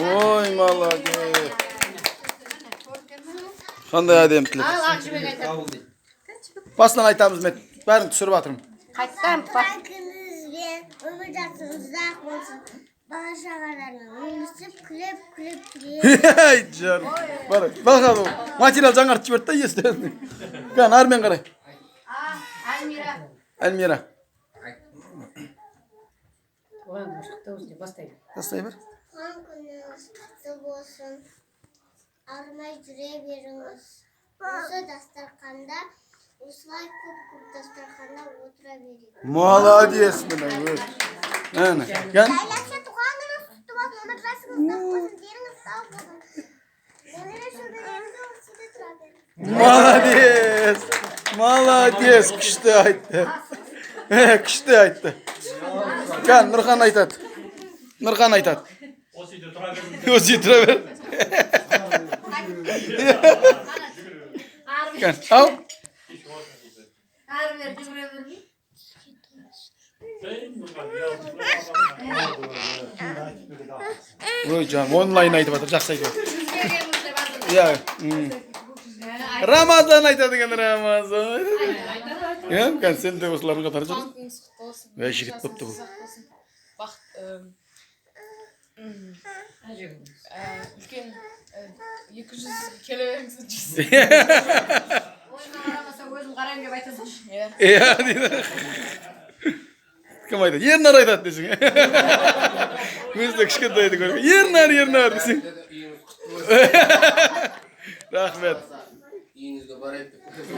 Ой, молодец. Қандай әдемі тілек. Ал, Ақжібек айтады. Басынан айтамыз, мен бәрін түсіріп жатырмын. Қайтсам. Туған күніңізбен, өмір жасыңыз ұзақ болсын. Бала шағалармен өмір сүріп, күліп күліп жүре. Ей, жаным. Бар, бақа, материал жаңартып жіберді да есті. Кән, әрмен қарай. Альмира. Әлмира. Туған күніңіз құтты болсын деп бастай бер. Тастай бер. Туған күніңіз құтты болсын. Армай жүре беріңіз. Осы дастарханда, осылай көп көп дастарханда отыра берейік. Молодец, міне өз. Әне, кән. Ләйләкше, туған күніңіз құтты болсын, өмір жасыңыз ұзақ болсын, деріңіз сау болсын. Немере шөбереңіз осы үйде тұра беріңіз. Молодец. Молодец, күшті айтты. Күшті айтты. Кән, Нұрхан айтады. Нұрхан айтады. Осы үйде тұра беріңіз. Осы үйде тұра бер. Кән, ау. Ары бері жүгіре бермей. Ей, Нұрхан, Ой, жаным, онлайн айтып жатыр, жақсы айтып жатыр. Жүзге келіңіз деп жатыр. Иә. Рамазан айтады екен, Рамазан. Иә, кән, сен де осылардың қатары Туған жүр. күніңіз құтты болсын. Ой, жігіт Жасыңыз болыпты бұл. ұзақ болсын. Бақыт, үлкен 200 келе беріңіз, 100. Ойыма қарамаса, өзім қараймын деп айта салшы. Иә. Иә, дейді. Кім айтады? Ернар айтады десең. Өзі де кішкентай еді көрген. Ернар, Ернар десең. Үйіңіз құтты болсын. Рахмет. Үйіңізге барайық.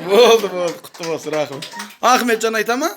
Болды, болды, құтты болсын, рахмет. Ахметжан айта ма?